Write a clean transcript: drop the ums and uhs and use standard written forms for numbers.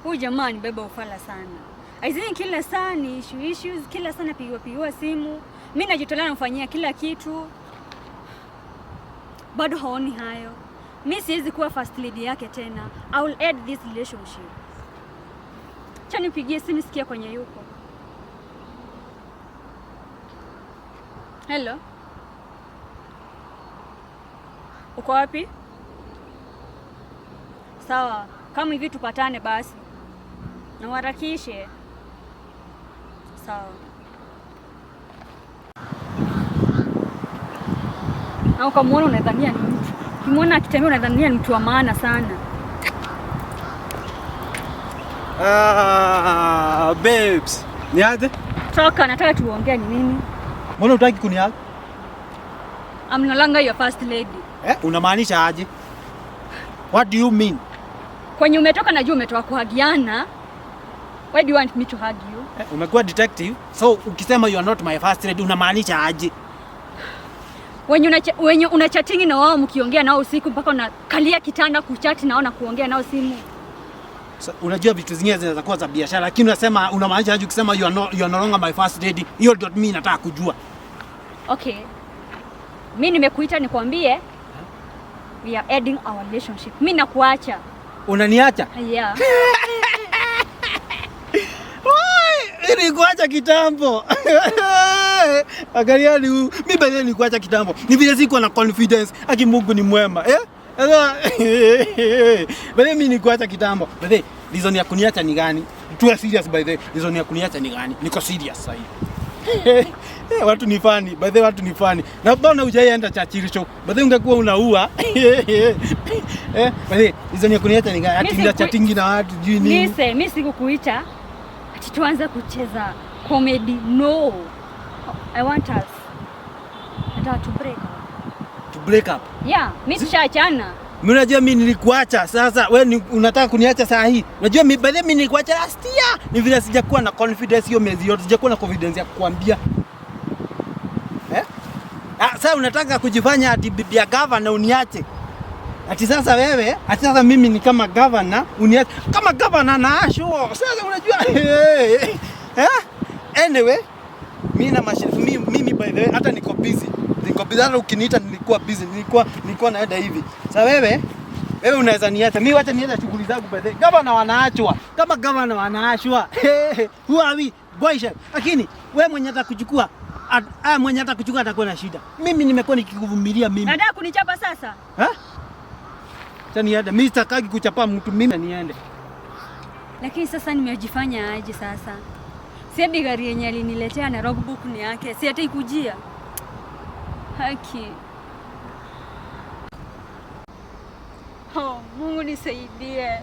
Huyu jamaa anibeba ufala sana. I think kila saa ni issue issues, kila saa napigiwa pigiwa simu. Mi najitolea namfanyia kila kitu. Bado haoni hayo. Mi siwezi kuwa first lady yake tena. I will end this relationship. Acha nipigie simu sikia kwenye yuko. Hello. Uko wapi? Sawa, kama hivi tupatane basi. Na uharakishe. Sawa. Na ukamwona unadhania ni mtu. Ukimwona akitembea unadhania ni mtu wa maana sana. Ah, babes. Ni aje? Toka, nataka tuongee ni nini? Mbona hutaki kuniaga? I'm no longer your first lady. Eh, unamaanisha aje? What do you mean? Kwenye umetoka najua umetoka kuhagiana. Why do you want me to hug you? Eh, umekuwa detective. So ukisema you are not my first lady unamaanisha aje? Wenye unachatingi na wao mkiongea nao usiku mpaka unakalia kitanda kuchati nao na kuongea nao simu. So, unajua vitu zingine zinaweza kuwa za biashara lakini unasema unamaanisha aje ukisema you are no longer my first lady? Hiyo ndio mimi nataka kujua. Okay. Mi nimekuita nikwambie we are ending our relationship. Mi nakuacha. Unaniacha? Yeah. Nilikuacha kitambo. Angalia ni huyu. Mimi by the way nilikuacha kitambo. Ni vile sikuwa na confidence. Aki Mungu ni mwema. Eh? Sasa by the way mimi nilikuacha kitambo. By the way, reason ya kuniacha ni gani? Tuwe serious by the way. Reason ya kuniacha ni gani? Niko serious sasa hivi. Eh, watu ni funny. By the way, watu ni funny. Na mbona hujaienda Churchill show? By the way ungekuwa unaua. Eh, by the way, reason ya kuniacha ni gani? Ati Mimi ndio chatting na watu juu nini? Listen, mi sikukuita ati tuanze kucheza comedy. No. I want us. Nataka to break up. To break up. Yeah, mi tushaachana. Mimi unajua mimi nilikuacha sasa, wewe unataka kuniacha saa hii. Unajua mimi by the way mimi nilikuacha last year. Ni vile sijakuwa na confidence hiyo miezi yote, sijakuwa na confidence ya kukuambia. Eh? Ah, sasa unataka kujifanya ati bibi ya governor uniache. Ati sasa wewe, ati sasa mimi ni kama governor uniache. Kama governor na asho. Sasa unajua eh? Anyway, mimi na mimi by the way hata niko busy. Niko busy hata ukiniita nilikuwa busy, nilikuwa naenda hivi. Sasa wewe unaweza niacha. Mimi wacha niende shughuli zangu by the way. Governor wanaachwa. Kama governor wanaachwa. Who are we? Boy chef. Lakini wewe mwenye atakuchukua, mwenye atakuchukua atakuwa na shida. Mimi nimekuwa nikikuvumilia mimi. Nataka kunichapa sasa? Ha? Acha niende. Mimi sitaki kuchapa mtu, mimi niende. Lakini sasa nimejifanya aje sasa? Si hadi gari yenye aliniletea na logbook ni yake. Si hata ikujia. Haki. Oh, Mungu nisaidie.